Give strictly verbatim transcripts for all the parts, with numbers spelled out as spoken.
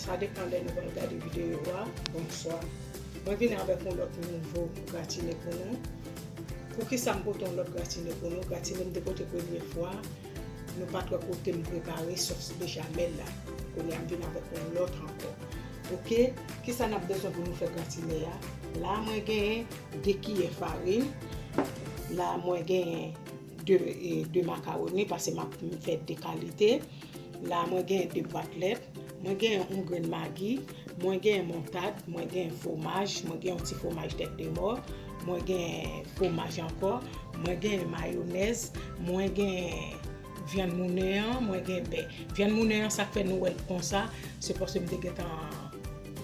Sa depann lè nou pral gade videyo a. Bonswa. Mwen vin avèk yon lòt nouvo gratine pou nou. Poukisa m pote yon lòt gratine pou nou? Gratine m te pote premye fwa, nou pa t wè kote m prepare sòs bechamèl la. Kounye a m vin avèk yon lòt ankò. Oke, kisa n ap bezwen pou nou fè gratine a? La mwen genyen de kiyè farin. La mwen genyen de, e, de makawoni, paske m ap fè de kalite. La mwen genyen de bwat lèt. Mwen genyen yon grenn magi. Mwen genyen montad. Mwen genyen fwomaj. Mwen genyen yon ti fwomaj tèt de mò. Mwen genyen fwomaj ankò. Mwen genyen mayonèz. Mwen genyen vyann moulen an. Mwen genyen bè. Vyann moulen an, sa k fè nou wè l konsa, se paske m te gentan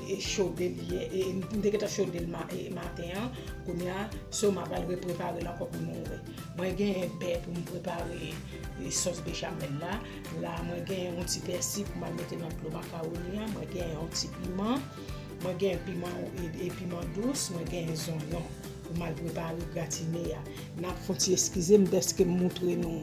e, chode l yè, e, m te gentan chode l ma-, e, maten an. Kounye a, so m ap al reprepare l ankò pou nou wè. Mwen genyen bè pou m prepare, e, sòs bechamèl la. La, mwen genyen yon ti pèsi pou m al mete nan dlo makawoni an. Mwen genyen yon ti piman. Mwen genyen piman, e, e, piman dous. Mwen genyen zonyon pou m al prepare gratine a. N ap fè yon ti eskize m dèske m moutre nou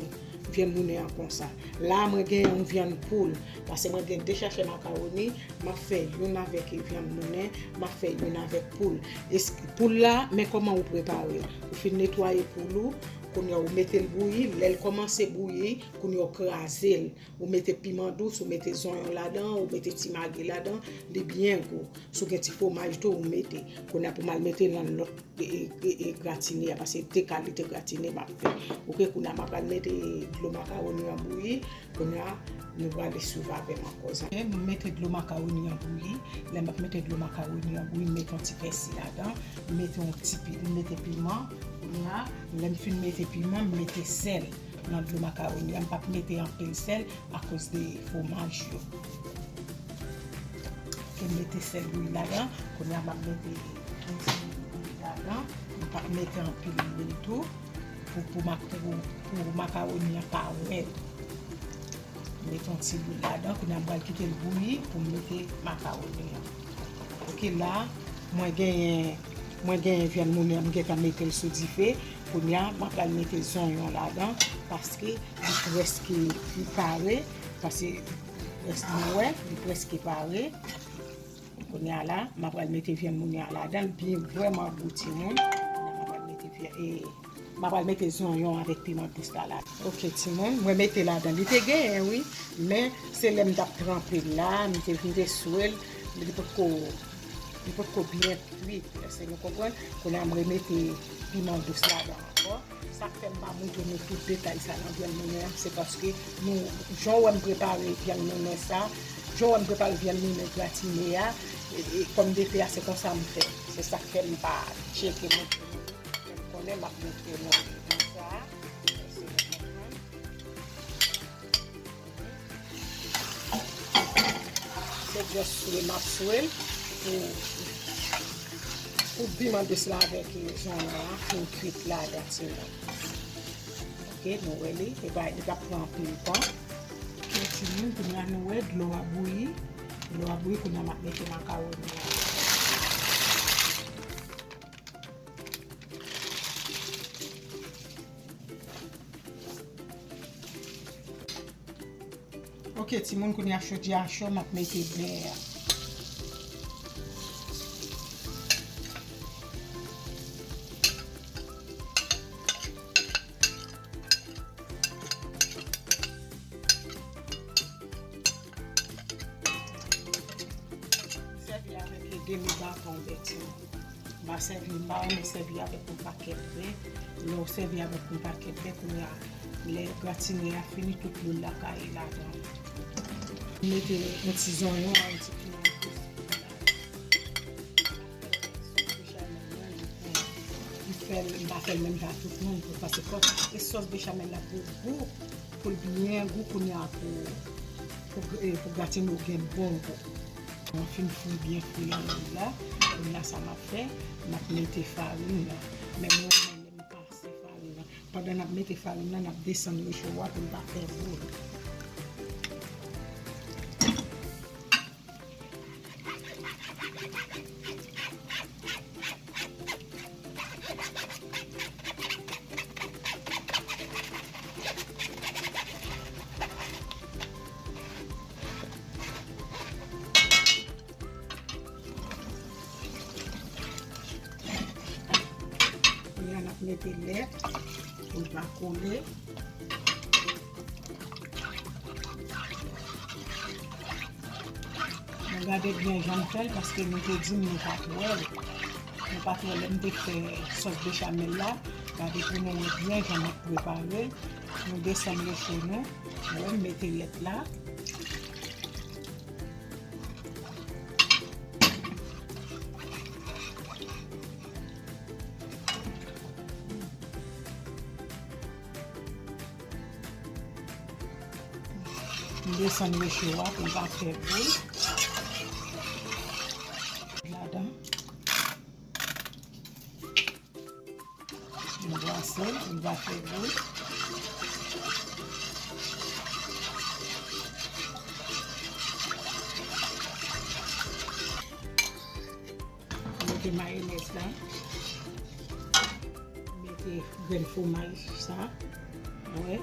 vyann moulen an konsa. La, mwen genyen yon vyann poul, paske mwen gen de chachè makawoni, m ap fè youn avèk vyann moulen, m ap fè youn avèk poul. Es-, poul la, men kòman ou prepare l. Ou fin netwaye poul ou, kounye a ou mete l bouyi, lè l kòmanse bouyi, kounye a ou kraze l. Ou mete piman dous, ou mete zonyon ladan, ou mete ti magi ladan, li byen gou. Si w gen ti fwomaj tou, ou mete. Kounye a pou m al mete nan lòt e, e, e, e gratine a, paske de kalite gratine m ap fè. Oke, kounye a m ap al mete dlo makawoni an bouyi. Kounye a, nou prale swiv avè m ankò. Oke, m mete dlo makawoni an bouyi. Lè m ap mete dlo makawoni an bouyi, m mete yon ti pèsi ladan. M mete yon ti pi-, m mete piman. Kounye a, lè m fin mete piman, m mete sèl nan dlo makawoni an. M p ap mete anpil sèl akoz de fwomaj yo. Oke, m mete sèl bouyi ladan. Kounye a, m ap mete yon ti lwil bouyi ladan. M p ap mete anpil lwil tou. Pou, pou, mak-, pou, pou makawoni an pa rèd. M mete yon ti lwil ladan. Kounye a, m pral kite l bouyi pou m mete makawoni an. Oke, la, mwen genyen, mwen genyen vyann moulen an, m gentan mete l sou dife. Kounye a, m ap pral mete zonyon ladan, paske li prèske pare, paske nou wè, li prèske pare. Kounye a la, m ap pral mete vyann moulen an ladan, l byen vrèman gou timoun. Kounye a, m ap pral mete vyann, e, m ap pral mete zonyon avèk piman dous la ladan. Oke, timoun, mwen mete ladan. Li te genyen, wi, men se lè m t ap tranpe l la, m te vire sou l, li potko, li potko byen kwit. Èske nou konprann? Kounye a, m remete piman dous ladan ankò. Sa k fè m pa montre nou tout detay sa nan vyann moulen an, se paske nou, jan w wè m prepare vyann moulen sa, jan w wè m prepare vyann moulen gratine a, e, e pòmdetè a, se konsa m fè. Se sa k fè m pa tcheke montre nou. Lè m konnen m ap montre nou konsa. Èske nou konprann? Se just swe m ap swe l pou, pou piman dous la avèk zonyon an fin kwit ladan timoun. Oke, nou wè li, li pa, li p ap pran anpil tan. Oke, timoun, kounye a nou wè dlo a bouyi. Dlo a bouyi, kounye a m ap mete makawoni an. Oke, timoun, kounye a chodyè a cho, m ap mete bè a. Sèvi avèk demi baton bè, timoun. M pa sèvi, m pa renmen sèvi avèk yon pakèt bè. Lè w sèvi avèk yon pakèt bè, kounye a, lè gratine a fini, tout lwil la ka ye ladan. M mete yon ti zonyon, yon ti piman. M fè l, m pa fè l menm jan ak tout moun, paske fò, e sòs bechamèl la pou gou, pou l byen gou, kounye a pou, pou, e, pou gratine w gen bon gou. Mwen fin fri byen fri anndan la. Kounye a sa m ap fè, m ap mete farin nan. Men mwen renmen lè m pase farin nan. Pandan n ap mete farin nan, n ap desann recho a pou l pa fè boul. Mete lèt pou l pa kole. Nou gade byen jan m fè l paske nou te di m nou pa t wè l. Nou pa t wè lè m te fè sòs bechamèl la. Gade pou nou wè byen jan m ap prepare l. Nou desann recho nou. Nou wè m mete lèt la. M desann recho a pou l pa fè boul ladan. M brase l pou l pa fè boul. Mete mayonèz la. Mete grenn fwomaj sa. Wè.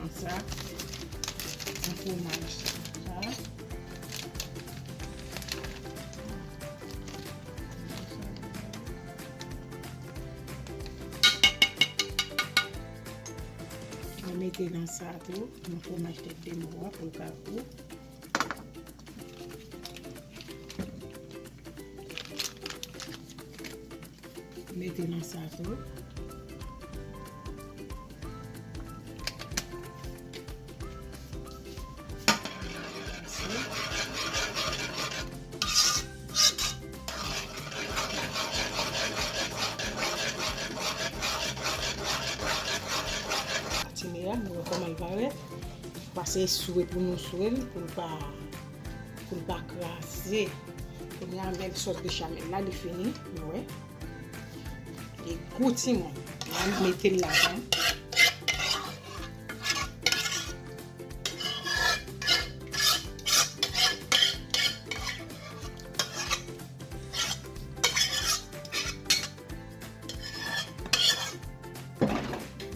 Nan sa, nan fwomaj sa. Mwen mete nan sa tou, nan fwomaj tèt de mò a pou l ka gou. Mete nan sa tou. Tine a, nou wè kòman l parèt. Pase swe pou nou swe l, pou l pa, pou l pa kraze. Kounye a, men sòs bechamèl la, li fini, nou wè. Li gou timoun. N a mete l ladan.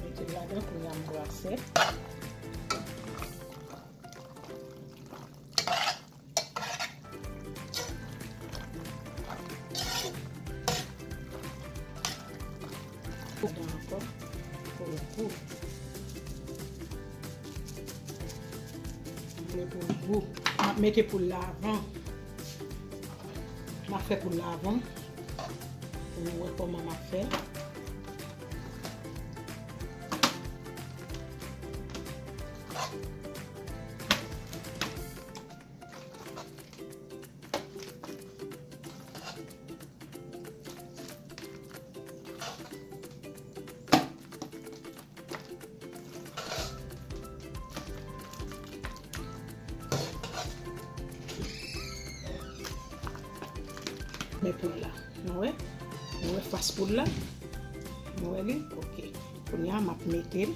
Mete l ladan, kounye a m brase. Ladan ankò pou l gou. Vle pou l gou. M ap mete poul la avan. M ap fè poul la avan. Pou nou wè kòman m ap fè. Men poul la, nou wè? Nou wè fas poul la? Nou wè li? Ok. Kounye a, m ap mete l.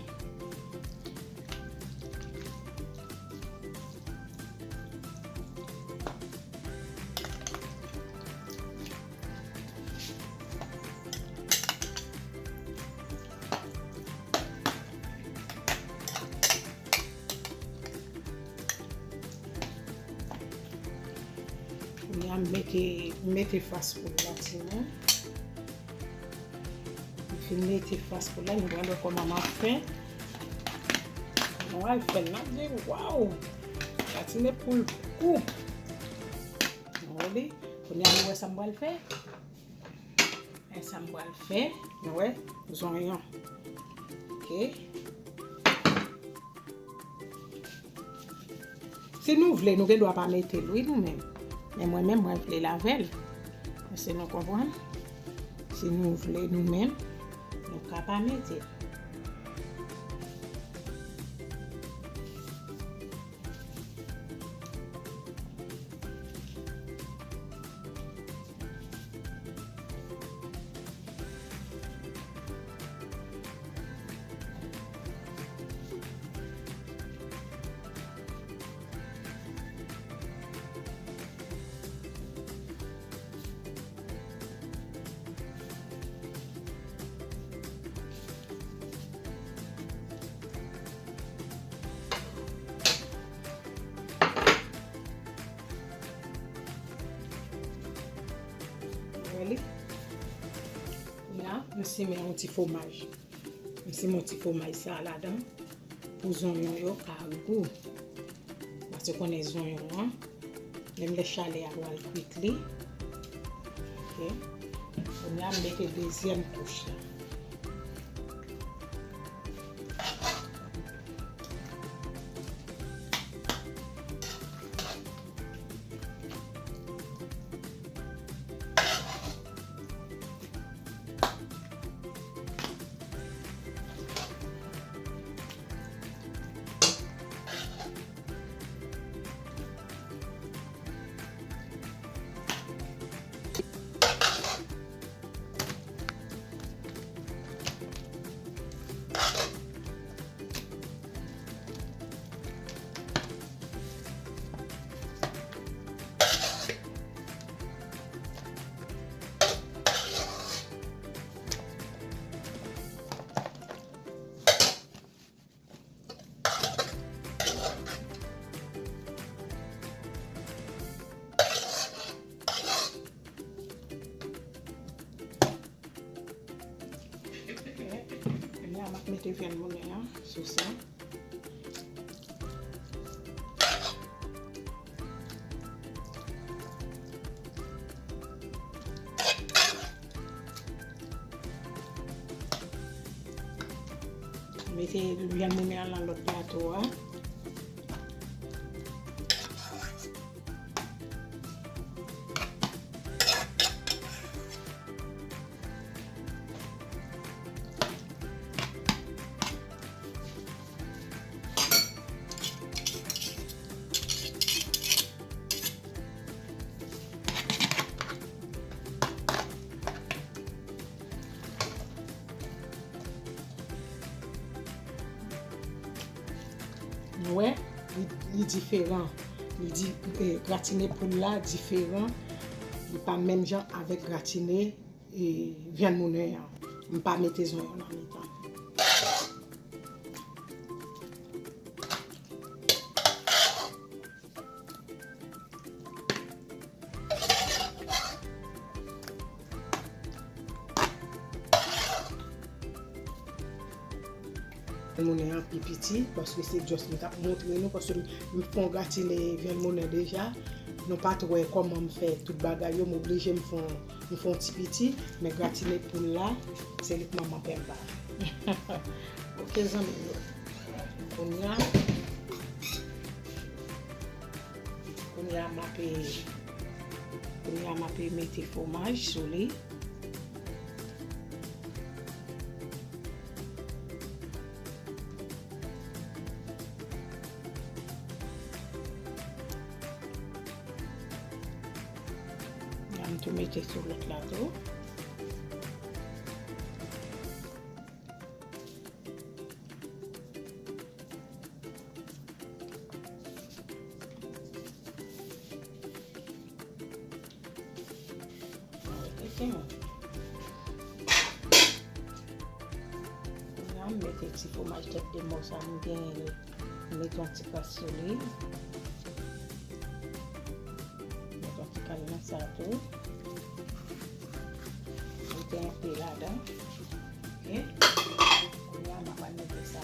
Kounye a, m mete, m mete fas poul la, timoun. M fin mete fas poul la, nou pral wè kòman m ap fè. Nou pral fè l, n ap di, waw! Gade poul gou. Nou wè li? Kounye a, nou wè sa m pral fè. E sa m pral fè, nou wè, zonyon. Ok. Si nou vle, nou gen dwa pa mete l, wi, nou menm. Men mwen menm, mwen vle l avè l. Èske nou konprann? Si nou vle, nou menm, nou ka pa mete l. M simen yon ti fwomaj. M simen yon ti fwomaj sa a ladan pou zonyon yo ka gou. Paske konnen zonyon an, menm lè chalè a pral kwit li. Ok. Kounye a, m mete dezyèm kouch la. Kounye a, m ap mete vyann moulen an sou sa. Mete vyann moulen an nan lòt plato a. Nou wè, li, li diferan. Li di, eh, gratine poul la diferan. Li pa menm jan avèk gratine, eh, vyann moulen an. M pa mete zonyon nan mitan. Vyann moulen an pi piti, paske se just m t ap montre nou, paske m, m fè yon gratine vyann moulen deja. Nou pa t wè kòman m fè tout bagay yo, m oblije m fè yon, m fè yon ti piti, men gratine poul la, se li k manman pè m ba. Ok, zanmi yo. Kounye a, kounye a, m ape, kounye a, m ape mete fwomaj sou li. M tou mete sou lòt la tou. Kounye a, m mete ti fwomaj tèt de mò sa m genyen yo. M mete yon ti kras sou li. Mete yon ti kal nan sa tou. Mete enpe ladan. Ok. Kounye a, m ap al mete sa.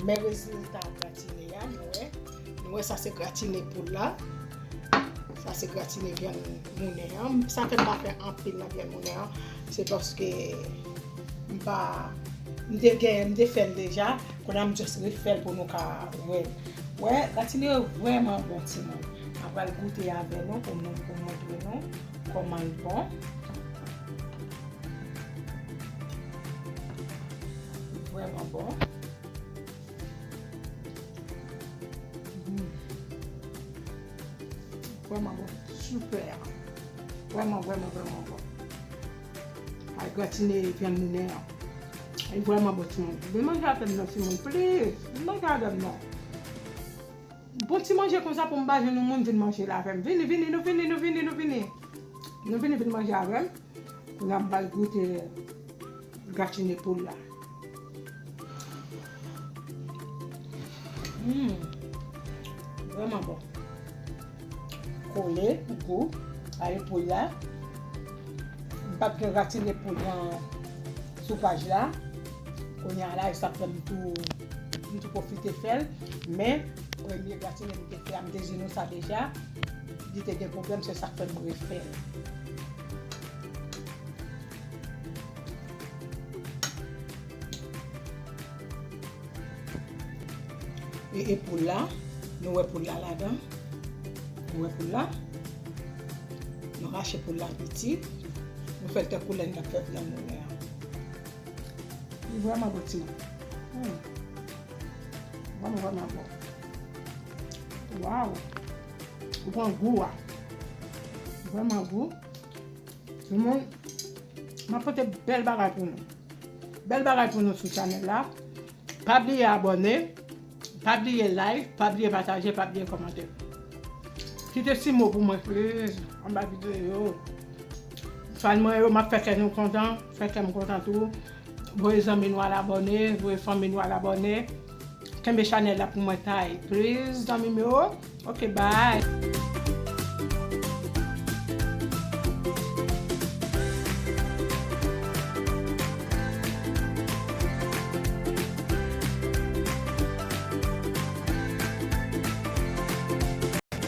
Men rezilta gratine a, nou wè. Nou wè, sa se gratine poul la. Sa se gratine vyann moulen an. Sa fè m pa fè anpil nan vyann moulen an, se paske m pa, M te gen, m te fè l deja, kounye a m just refè l pou nou ka wè l. Wè, gratine yo vrèman bon timoun. M pral goute avè nou pou m, pou m montre nou kòman l bon. Vrèman bon. Mm. Vrèman bon. Sipè. Vrèman, vrèman, vrèman bon. Ay, gratine vyann moulen an. Ay, vrèman bon, timoun. Vin manje avè m non, timoun, please. Vin manje avè m non. Bon ti manje konsa pou m ba jwenn yon moun vin manje l avè m. Vini, vini, nou vini, nou vini, nou vini. Nou vini, vin manje avè m. Kounye a m pral goute gratine poul la. Hmm. Vrèman bon. Kole, gou, a epoul la. M pa t gen gratine poul nan soupaj la. Kounye a la, e sa k fè m tou, m tou pwofite fè l. Men, premye gratine m te fè a, m te di nou sa deja, li te gen pwoblèm, se sa k fè m refè l. E, e poul la, nou wè poul la ladan. Nou wè poul la. Nou rache poul la piti. Nou fè l tankou lè n t ap fè vyann moulen an. Li vrèman bon, timoun. Hmm. Vrèman, vrèman bon. Waw. Ou pran gou a. Vrèman gou. Timoun, m ap pote bèl bagay pou nou. Bèl bagay pou nou sou chanèl la. Pa bliye abòne, pa bliye like, pa bliye pataje, pa bliye kòmante. Kite ti mo pou mwen, please, anba videyo. Fan mwen yo, m ap fè kè nou kontan, fè kè m kontan tou. Voye zanmi nou al abòne, voye fanmi nou al abòne. Kenbe chanèl la pou mwen, tay, please, zanmi m yo. Ok, bye.